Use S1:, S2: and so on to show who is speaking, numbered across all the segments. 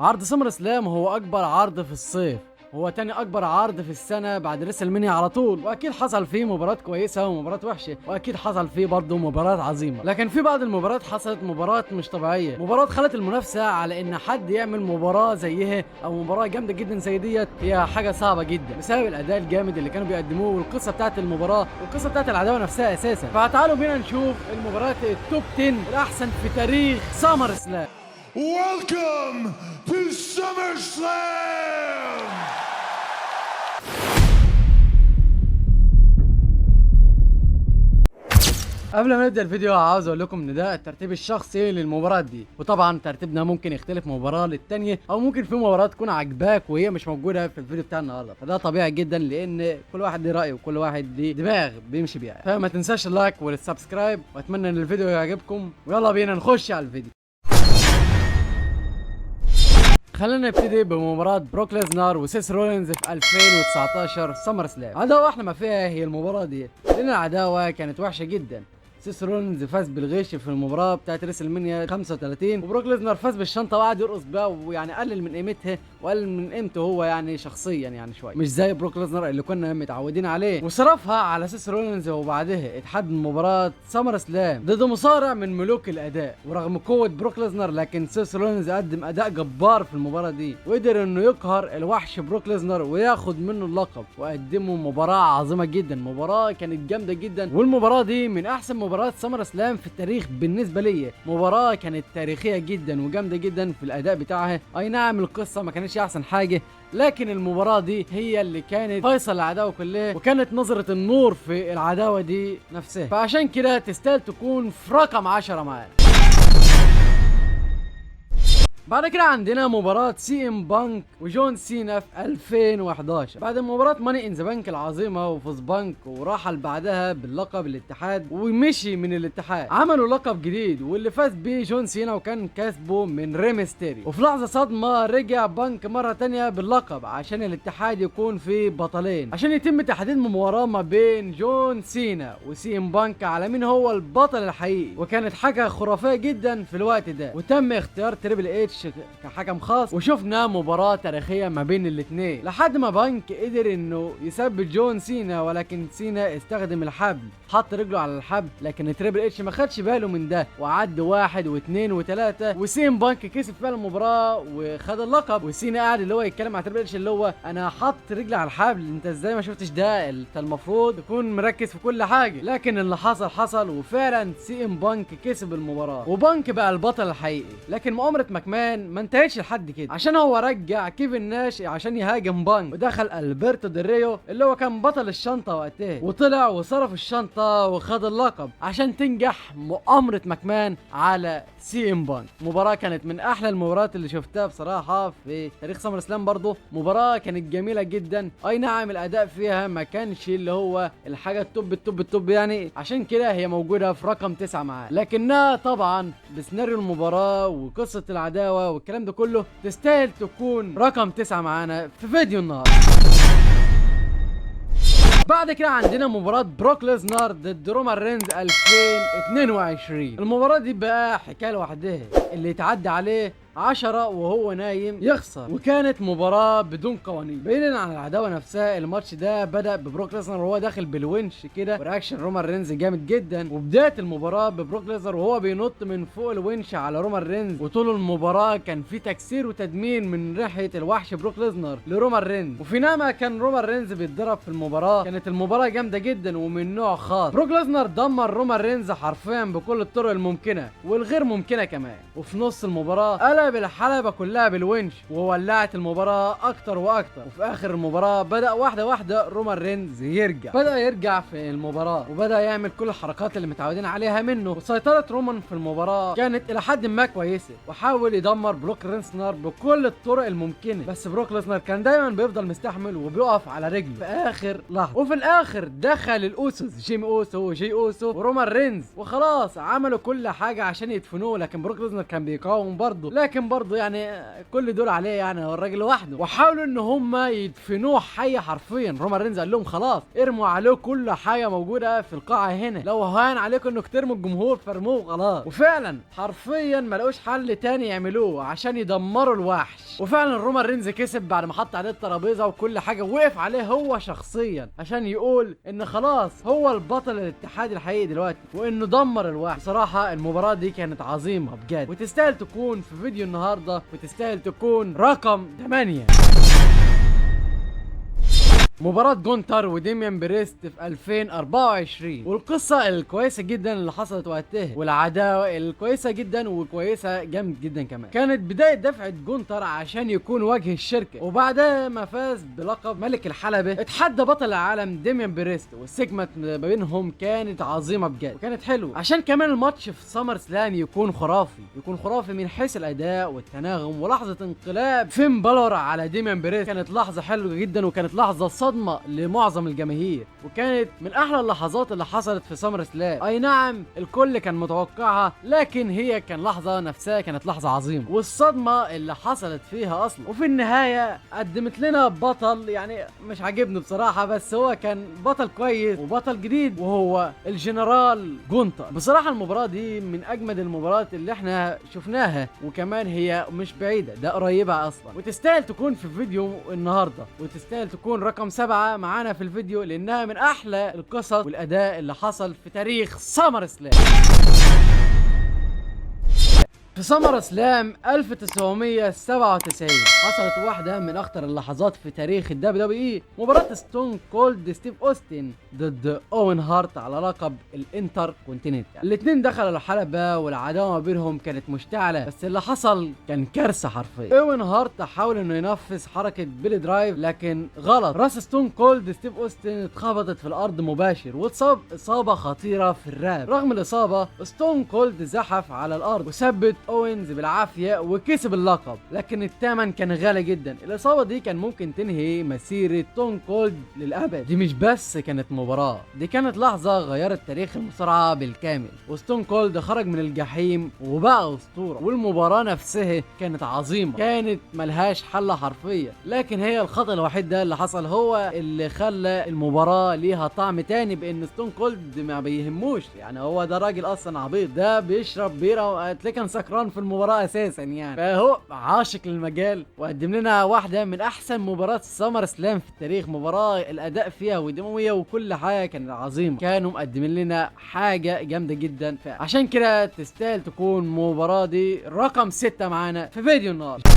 S1: عرض SummerSlam هو اكبر عرض في الصيف، هو تاني اكبر عرض في السنة بعد WrestleMania على طول، واكيد حصل فيه مباريات كويسة ومباريات وحشة، واكيد حصل فيه برضه مباريات عظيمة. لكن في بعض المباريات حصلت مباريات مش طبيعية، مباريات خلت المنافسة على ان حد يعمل مباراة زيها او مباراة جامدة جدا زي ديت هي حاجة صعبة جدا، بسبب الاداء الجامد اللي كانوا بيقدموه والقصه بتاعت المباراة والقصه بتاعت العداوة نفسها اساسا. فتعالوا بينا نشوف المباريات ال top 10 الاحسن في تاريخ SummerSlam.
S2: Welcome to SummerSlam!
S1: قبل ما نبدا الفيديو عاوز اقول لكم ان ده الترتيب الشخصي للمباراة دي، وطبعا ترتيبنا ممكن يختلف مباراة للتانيه، او ممكن في مباراة تكون عجباك وهي مش موجودة في الفيديو بتاع النهارده، فده طبيعي جدا لان كل واحد ليه راي وكل واحد ليه دماغ بيمشي بيها. فما تنساش ال like وال subscribe، واتمنى ان الفيديو يعجبكم، ويلا بينا نخش على الفيديو. خلينا نبتدي بمباراة بروك ليزنر وسيس رولينز في 2019 SummerSlam. عداوة احلى ما فيها هي المباراة دي، لان العداوة كانت وحشة جدا. سيس رولينز فاز بالغش في المباراة بتاعت WrestleMania 35، وبروك ليزنر فاز بالشنطة وقعد يرقص بقى، ويعني قلل من قيمتها وقلل من قيمته هو يعني شخصيا، يعني شوية مش زي بروك ليزنر اللي كنا متعودين عليه، وصرفها على سيس رولينز. وبعدها اتحدد مباراة SummerSlam ضد مصارع من ملوك الاداء، ورغم قوة بروك ليزنر لكن سيس رولينز قدم اداء جبار في المباراة دي، وقدر انه يقهر الوحش بروك ليزنر وياخد منه اللقب، وقدموا مباراة عظيمة جدا، مباراة كانت جامدة جدا، والمباراة دي من احسن مباريات SummerSlam في التاريخ بالنسبة ليا. مباراة كانت تاريخية جدا وجامدة جدا في الاداء بتاعها. اي نعم القصة ما كانتش احسن حاجة، لكن المباراة دي هي اللي كانت فيصل العداوة كلها، وكانت نظرة النور في العداوة دي نفسها، فعشان كده تستاهل تكون في رقم 10 معانا. بعد كده عندنا مباراة سي ام بانك وجون سينا في 2011، بعد مباراة Money in the Bank العظيمة وفوز بانك ورحل بعدها باللقب الاتحاد ومشي من الاتحاد، عملوا لقب جديد واللي فاز بيه جون سينا وكان كاسبه من ري ميستيريو. وفي لحظة صدمة رجع بانك مرة تانية باللقب عشان الاتحاد يكون فيه بطلين، عشان يتم تحديد مباراة ما بين جون سينا وسي ام بانك على مين هو البطل الحقيقي، وكانت حاجة خرافية جدا في الوقت ده. وتم اختيار تريبل اتش كحكم خاص، وشفنا مباراة تاريخية ما بين الاثنين لحد ما بانك قدر انه يثبت جون سينا، ولكن سينا استخدم الحبل، حط رجله على الحبل، لكن تريبل اتش ما خدش باله من ده وعد 1 واثنين وثلاثة، وسي ام بانك كسب فعلا المباراة وخد اللقب. وسينا قاعد اللي هو يتكلم مع تريبل اتش اللي هو انا حط رجلي على الحبل، انت ازاي ما شفتش ده؟ انت المفروض تكون مركز في كل حاجة. لكن اللي حصل حصل، وفعلا سي ام بانك كسب المباراة وبانك بقى البطل الحقيقي. لكن مؤامرة ماكمان ما انتهتش لحد كده، عشان هو رجع كيفن ناش عشان يهاجم بانك، ودخل البرتو ديل اللي هو كان بطل الشنطة وقتها، وطلع وصرف الشنطة وخد اللقب عشان تنجح مؤامرة ماكمان على سي ام بانك. مباراة كانت من احلى المباريات اللي شفتها بصراحة في تاريخ SummerSlam، برضه مباراة كانت جميلة جدا. اي نعم الاداء فيها ما كانش اللي هو الحاجة ال top ال top ال top يعني، عشان كده هي موجودة في رقم 9 معاه، لكنها طبعا بسيناريو المباراة وقصة العداوة والكلام ده كله تستاهل تكون رقم 9 معانا في فيديو النهارده. بعد كده عندنا مباراة بروك ليزنر ضد رومان رينز 2022. المباراة دي بقى حكاية لوحدها، اللي يتعدى عليه 10 وهو نايم يخسر، وكانت مباراة بدون قوانين. بعيدا عن العداوة نفسها، الماتش ده بدأ ببروك ليزنر وهو داخل بالونش كده، و reaction رومان رينز جامد جدا، وبداية المباراة ببروك ليزنر وهو بينط من فوق الونش على رومان رينز، وطول المباراة كان في تكسير وتدمير من ريحة الوحش بروك ليزنر لرومان رينز، وفي نما كان رومان رينز بيتضرب في المباراة. كانت المباراة جامدة جدا ومن نوع خاص. بروك ليزنر دمر رومان رينز حرفيا بكل الطرق الممكنة والغير ممكنة كمان، وفي نص المباراة قلب الحلبة كلها بالونش وولعت المباراة أكتر وأكتر. وفي آخر المباراة بدأ واحدة واحدة رومان رينز يرجع، بدأ يرجع في المباراة وبدأ يعمل كل الحركات اللي متعودين عليها منه، وسيطرة رومان في المباراة كانت إلى حد ما كويسة، وحاول يدمر بروك ليزنر بكل الطرق الممكنة، بس بروك ليزنر كان دايما بيفضل مستحمل وبيقف على رجله في آخر لحظة. وفي الآخر دخل الأوسوس جيمي أوسو وجي أوسو ورومان رينز، وخلاص عملوا كل حاجة عشان يدفنوه، لكن بروك ليزنر كان بيقاوم برضه، لكن لكن برضه يعني كل دول عليه، يعني هو الراجل لوحده. وحاولوا ان هم يدفنوه حي حرفيا. رومان رينز قال لهم خلاص ارموا عليه كل حاجة موجودة في القاعة هنا، لو هان عليكم انكم ترموا الجمهور فرموه خلاص. وفعلا حرفيا ما لقوش حل تاني يعملوه عشان يدمروا الوحش. وفعلا رومان رينز كسب بعد ما حط عليه الترابيزة وكل حاجة، وقف عليه هو شخصيا عشان يقول ان خلاص هو البطل الاتحاد الحقيقي دلوقتي وانه دمر الوحش. بصراحة المباراة دي كانت عظيمة بجد، وتستاهل تكون في فيديو النهارده، وتستاهل تكون رقم 8. مباراة جونتر وديميان بريست في 2024، والقصة الكويسة جدا اللي حصلت وقتها، والعداوة الكويسة جدا وكويسة جامد جدا كمان، كانت بداية دفعة جونتر عشان يكون وجه الشركة. وبعدها ما فاز بلقب ملك الحلبة اتحدى بطل العالم ديميان بريست، وال segment ما بينهم كانت عظيمة بجد وكانت حلوة، عشان كمان الماتش في SummerSlam يكون خرافي، يكون خرافي من حيث الأداء والتناغم. ولحظة انقلاب فين بالور على ديميان بريست كانت لحظة حلوة جدا، وكانت لحظة صدمة لمعظم الجماهير، وكانت من احلى اللحظات اللي حصلت في SummerSlam. اي نعم الكل كان متوقعها، لكن هي كان لحظة نفسها كانت لحظة عظيمة، والصدمه اللي حصلت فيها اصلا. وفي النهاية قدمت لنا بطل يعني مش عاجبني بصراحة، بس هو كان بطل كويس وبطل جديد، وهو الجنرال جونتر. بصراحة المباراة دي من اجمد المباريات اللي احنا شفناها، وكمان هي مش بعيدة، ده قريبه اصلا، وتستاهل تكون في فيديو النهارده، وتستاهل تكون رقم 7 معانا في الفيديو، لانها من احلى القصص والاداء اللي حصل في تاريخ SummerSlam. في SummerSlam 1997 حصلت واحدة من أخطر اللحظات في تاريخ ال WWE، مباراة ستون كولد ستيف أوستن ضد أوين هارت على لقب الانتر كونتيننتال. الاثنين دخلوا الحلبة والعداوة ما بينهم كانت مشتعلة، بس اللي حصل كان كارثة حرفيا. أوين هارت حاول انه ينفذ حركة piledriver لكن غلط، راس ستون كولد ستيف أوستن اتخبطت في الأرض مباشر واتصاب إصابة خطيرة في الرقبة. رغم الإصابة ستون كولد زحف على الأرض وثبت اوينز بالعافية وكسب اللقب، لكن الثمن كان غالي جدا. الاصابة دي كان ممكن تنهي مسيره ستون كولد للابد. دي مش بس كانت مباراة، دي كانت لحظة غيرت تاريخ المصارعة بالكامل، وستون كولد خرج من الجحيم وبقى اسطورة. والمباراة نفسها كانت عظيمة، كانت ملهاش حل حرفيا، لكن هي الخطا الوحيد ده اللي حصل هو اللي خلى المباراة ليها طعم تاني، بان ستون كولد ما بيهموش، يعني هو ده راجل اصلا عبيط، ده بيشرب بيره وهتلاقيه كان سكران في المباراة اساسا يعني، فهو عاشق للمجال وقدم لنا واحدة من احسن مباريات SummerSlam في التاريخ، مباراة الاداء فيها والدمويه وكل حاجة كانت عظيمة، كانوا مقدمين لنا حاجة جامدة جدا، عشان كده تستاهل تكون المباراة دي رقم 6 معانا في فيديو النهارده.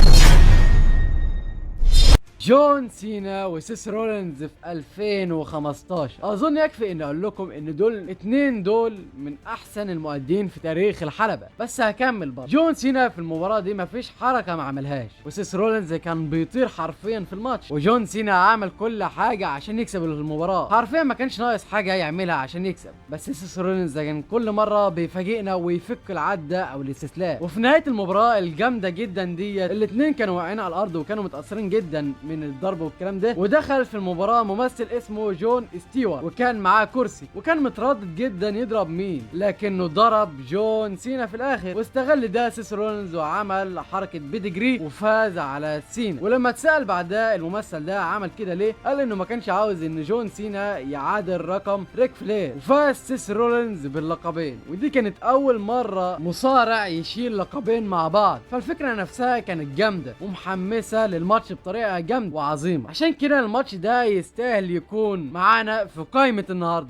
S1: جون سينا وسيس رولينز في 2015، اظن يكفي ان اقول لكم ان دول اتنين دول من احسن المؤدين في تاريخ الحلبة، بس هكمل برضه. جون سينا في المباراة دي مفيش حركة ما عملهاش، وسيس رولينز كان بيطير حرفيا في الماتش، وجون سينا عمل كل حاجة عشان يكسب المباراة، حرفيا ما كانش ناقص حاجة يعملها عشان يكسب، بس سيس رولينز كان كل مرة بيفاجئنا ويفك العدة او الاستسلام. وفي نهاية المباراة الجامدة جدا دي الاتنين كانوا واقعين على الارض وكانوا متأثرين جدا من الضرب والكلام ده، ودخل في المباراة ممثل اسمه جون ستيوارت، وكان معاه كرسي وكان متردد جدا يضرب مين، لكنه ضرب جون سينا في الاخر، واستغل ده سيس رولينز وعمل حركة Pedigree وفاز على سينا. ولما اتسأل بعدها الممثل ده عمل كده ليه، قال انه ما كانش عاوز ان جون سينا يعادل رقم ريك فلير. وفاز سيس رولينز باللقبين، ودي كانت اول مرة مصارع يشيل لقبين مع بعض، فالفكرة نفسها كانت جامدة ومحمسة للماتش بطريقة جامدة وعظيمة، عشان كده الماتش ده يستاهل يكون معانا في قائمة النهارده.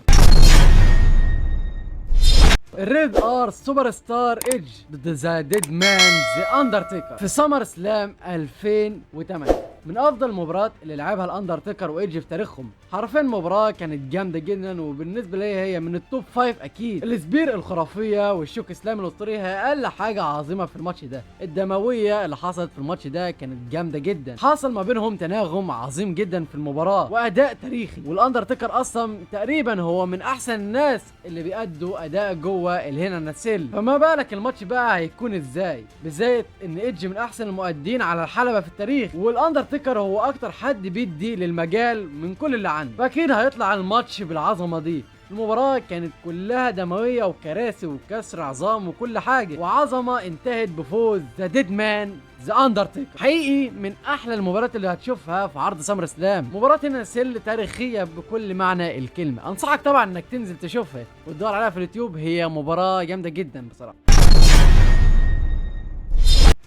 S1: ال Rated R Superstar ايدج ضد The Deadman The اندرتيكر في SummerSlam 2008، من افضل المباريات اللي لعبها الاندرتيكر وايدج في تاريخهم. حرفيا مباراة كانت جامدة جدا، وبالنسبة لي هي من ال top 5 اكيد. ال spear الخرافية وال chokeslam الاسطوري هي اقل حاجة عظيمة في الماتش ده. الدموية اللي حصلت في الماتش ده كانت جامدة جدا، حصل ما بينهم تناغم عظيم جدا في المباراة واداء تاريخي. والاندرتيكر اصلا تقريبا هو من احسن الناس اللي بيأدوا اداء جوه ال Hell in a Cell، فما بالك الماتش بقى هيكون ازاي، بالذات ان ايدج من احسن المؤدين على الحلبة في التاريخ، والاندرتيكر هو اكتر حد بيدي للمجال من كل اللي عنده، فاكيد هيطلع الماتش بالعظمة دي. المباراة كانت كلها دموية وكراسي وكسر عظام وكل حاجة وعظمة، انتهت بفوز the dead man The Undertaker. حقيقي من احلى المباريات اللي هتشوفها في عرض SummerSlam. مباراة Hell in a Cell تاريخية بكل معنى الكلمة. انصحك طبعا انك تنزل تشوفها وتدور عليها في اليوتيوب، هي مباراة جامدة جدا بصراحة.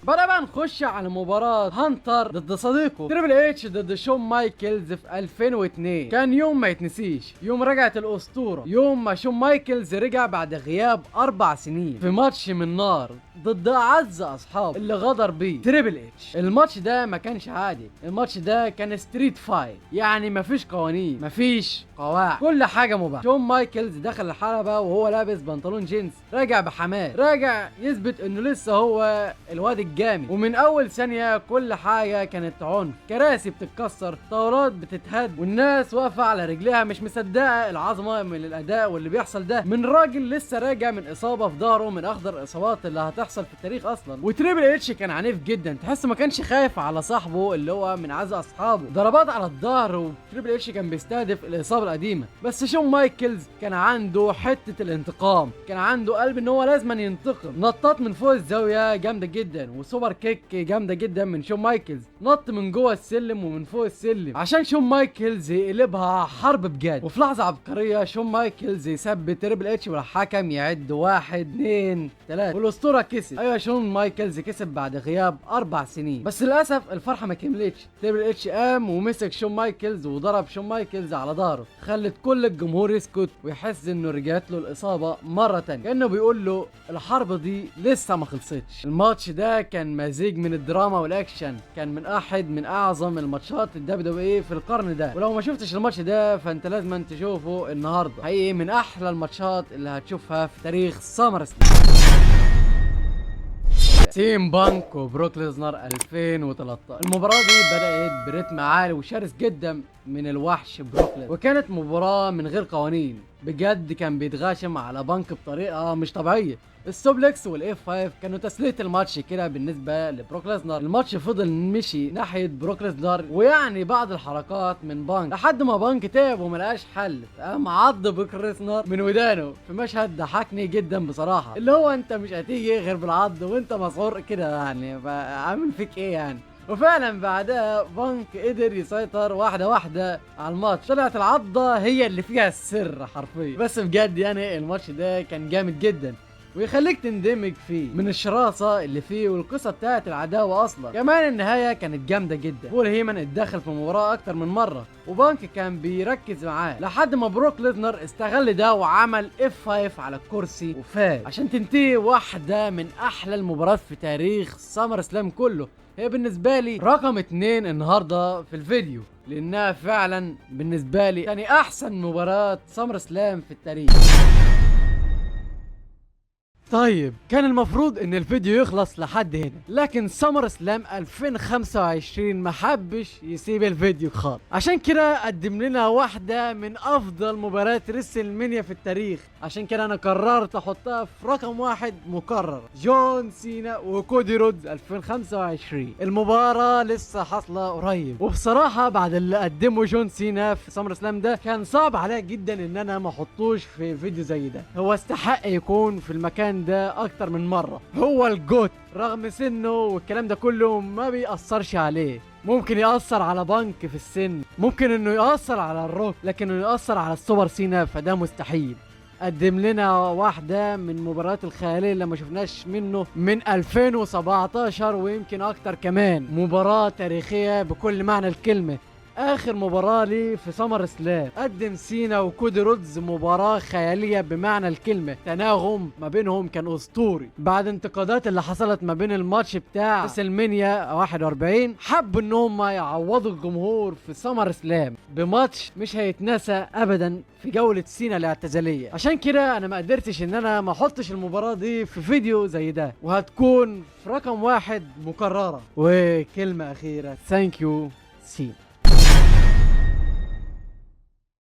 S1: بقى نخش على مباراة هانتر ضد صديقه تريبل اتش ضد شون مايكلز في 2002. كان يوم ما يتنسيش، يوم رجعت الأسطورة، يوم ما شون مايكلز رجع بعد غياب 4 سنين في ماتش من نار ضد أعز أصحابه اللي غدر بيه تريبل اتش. الماتش ده ما كانش عادي، الماتش ده كان street fight، يعني مفيش قوانين، مفيش قواعد، كل حاجة مباحة. شون مايكلز دخل الحلبة وهو لابس بنطلون جينز، راجع بحماس، راجع يثبت انه لسه هو الواد الجامد. ومن اول ثانية كل حاجة كانت عنف، كراسي بتتكسر، طاولات بتتهد، والناس واقفة على رجليها مش مصدقة العظمة من الاداء واللي بيحصل ده من راجل لسه راجع من اصابة في ظهره، من اخطر الاصابات اللي هتحصل في التاريخ اصلا. وتريبل اتش كان عنيف جدا، تحس ما كانش خايف على صاحبه اللي هو من اعز اصحابه، ضربات على الظهر، وتريبل اتش كان بيستهدف الاصابة القديمة. بس شون مايكلز كان عنده حتة الانتقام، كان عنده قلب ان هو لازم ينتقم. نطات من فوق الزاوية جامدة جدا و super kick جامدة جدا من شون مايكلز، نط من جوه السلم ومن فوق السلم عشان شون مايكلز يقلبها حرب بجد. وفي لحظة عبقرية شون مايكلز يثبت تريبل اتش والحكم يعد واحد، اثنين، ثلاثة، والاسطوره كسب. ايوه، شون مايكلز كسب بعد غياب 4 سنين، بس للاسف الفرحة ما كملتش. تريبل اتش قام ومسك شون مايكلز وضرب شون مايكلز على ظهره، خلت كل الجمهور يسكت ويحس انه رجعت له الاصابة مرة تانية، كانه بيقول له الحرب دي لسه ما خلصتش. الماتش ده كان مزيج من الدراما والاكشن، كان من احد من اعظم الماتشات ال WWE في القرن ده. ولو ما شفتش الماتش ده فانت لازم تشوفه النهارده، حقيقي من احلى الماتشات اللي هتشوفها في تاريخ SummerSlam. سي ام بانك وبروك ليزنر 2013. المباراة دي بدأت برتم عالي وشرس جدا من الوحش بروك ليزنر، وكانت مباراة من غير قوانين بجد. كان بيتغاشم على بانك بطريقة مش طبيعية. ال suplex وال F5 كانوا تسلية الماتش كده بالنسبة لبروك ليزنر. الماتش فضل مشي ناحية بروك ليزنر ويعني بعض الحركات من بانك، لحد ما بانك تعب وملقاش حل، فقام عض بروك ليزنر من ودانه في مشهد ضحكني جدا بصراحة، اللي هو انت مش هتيجي غير بالعض وانت مسعور كده، يعني فعامل فيك ايه يعني؟ وفعلا بعدها بانك قدر يسيطر واحدة واحدة على الماتش، طلعت العضة هي اللي فيها السر حرفيا. بس بجد يعني الماتش ده كان جامد جدا ويخليك تندمج فيه من الشراسة اللي فيه والقصة بتاعت العداوة أصلا. كمان النهاية كانت جامدة جدا. بول هيمن اتدخل في المباراة أكتر من مرة وبانك كان بيركز معاه، لحد ما بروك ليزنر استغل ده وعمل F5 على الكرسي وفاز، عشان تنتهي واحدة من أحلى المباريات في تاريخ SummerSlam كله. هي بالنسبة لي رقم 2 النهاردة في الفيديو، لأنها فعلا بالنسبة لي يعني أحسن مباراة SummerSlam في التاريخ. طيب، كان المفروض ان الفيديو يخلص لحد هنا، لكن SummerSlam 2025 ما حبش يسيب الفيديو خالص، عشان كده قدم لنا واحدة من افضل مباريات WrestleMania في التاريخ. عشان كده انا قررت احطها في رقم 1 مكرر، جون سينا وكودي رودز 2025. المباراة لسه حاصلة قريب، وبصراحة بعد اللي قدمه جون سينا في SummerSlam ده كان صعب عليا جدا ان انا ما احطوش في فيديو زي ده. هو استحق يكون في المكان ده اكتر من مرة. هو ال GOAT، رغم سنة والكلام ده كله ما بيأثرش عليه. ممكن يأثر على بانك في السن، ممكن انه يأثر على الروك، لكن انه يأثر على السوبر سينا فده مستحيل. قدم لنا واحدة من مباريات الخيالية اللي ما شفناش منه من 2017 ويمكن اكتر كمان. مباراة تاريخية بكل معنى الكلمة، اخر مباراة ليه في SummerSlam. قدم سينا وكودي رودز مباراة خيالية بمعنى الكلمة، تناغم ما بينهم كان اسطوري. بعد انتقادات اللي حصلت ما بين الماتش بتاع WrestleMania 41، حبوا ان هم يعوضوا الجمهور في SummerSlam بماتش مش هيتنسى ابدا في جولة سينا الاعتزالية. عشان كده انا ما قدرتش ان انا ما احطش المباراة دي في فيديو زي ده، وهتكون في رقم 1 مكررة. وكلمة اخيرة، thank you سينا.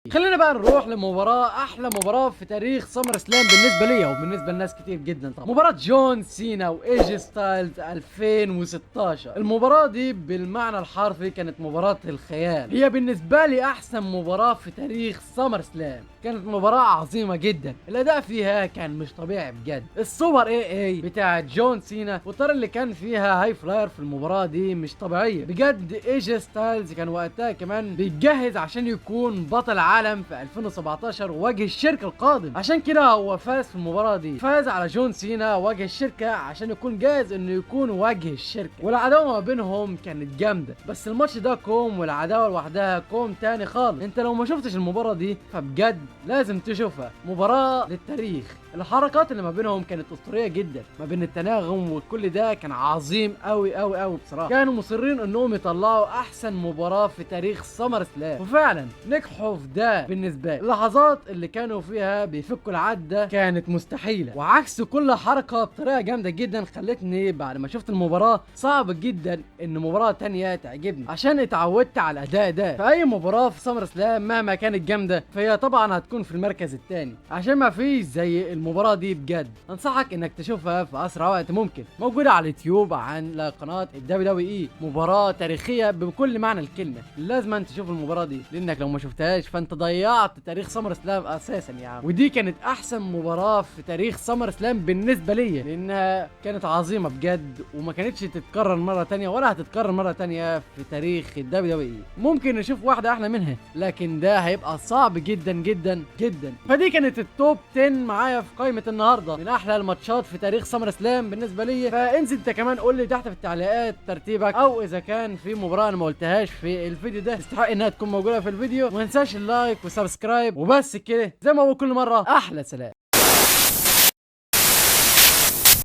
S1: خلينا بقى نروح لمباراة احلى مباراة في تاريخ SummerSlam بالنسبة ليا وبالنسبة لناس كتير جدا طبعا، مباراة جون سينا و AJ ستايلز 2016. المباراة دي بالمعنى الحرفي كانت مباراة الخيال، هي بالنسبة لي احسن مباراة في تاريخ SummerSlam. كانت مباراة عظيمة جدا، الاداء فيها كان مش طبيعي بجد. ال super AA بتاع جون سينا والطريقة اللي كان فيها high flyer في المباراة دي مش طبيعية بجد. AJ ستايلز كان وقتها كمان بيتجهز عشان يكون بطل عالم في 2017 وجه الشركة القادم، عشان كده هو فاز في المباراة دي، فاز على جون سينا وجه الشركة عشان يكون جاهز انه يكون وجه الشركة. والعداوة ما بينهم كانت جامدة، بس الماتش ده كوم والعداوة لوحدها كوم تاني خالص. انت لو ما شفتش المباراة دي فبجد لازم تشوفها، مباراة للتاريخ. الحركات اللي ما بينهم كانت اسطورية جدا، ما بين التناغم وكل ده كان عظيم قوي قوي قوي بصراحة. كانوا مصرين انهم يطلعوا احسن مباراة في تاريخ SummerSlam، وفعلا نجحوا في ده. بالنسبة لي اللحظات اللي كانوا فيها بيفكوا العدة كانت مستحيلة، وعكس كل حركة بطريقة جامدة جدا، خلتني بعد ما شفت المباراة صعب جدا ان مباراة تانية تعجبني، عشان اتعودت على الاداء ده. فاي مباراة في SummerSlam مهما كانت جامدة فهي طبعا هتكون في المركز الثاني، عشان ما فيش زي المباراة دي بجد. انصحك انك تشوفها في اسرع وقت ممكن، موجودة على اليوتيوب عن قناة ال WWE. مباراة تاريخية بكل معنى الكلمة، لازم انت تشوف المباراة دي، لانك لو ما شفتهاش فانت ضيعت تاريخ SummerSlam اساسا يا عم. ودي كانت احسن مباراة في تاريخ SummerSlam بالنسبة ليا، لانها كانت عظيمة بجد وما كانتش تتكرر مرة تانية ولا هتتكرر مرة تانية في تاريخ ال WWE. ممكن نشوف واحدة احلى منها، لكن ده هيبقى صعب جدا جدا جدا. فدي كانت ال top 10 معايا في قائمة النهارده من احلى الماتشات في تاريخ SummerSlam بالنسبة لي. فانزل انت كمان قول لي تحت في التعليقات ترتيبك، او اذا كان في مباراة انا ما قلتهاش في الفيديو ده تستحق انها تكون موجودة في الفيديو. وما تنساش ال like و subscribe، وبس كده زي ما هو كل مرة. احلى سلام.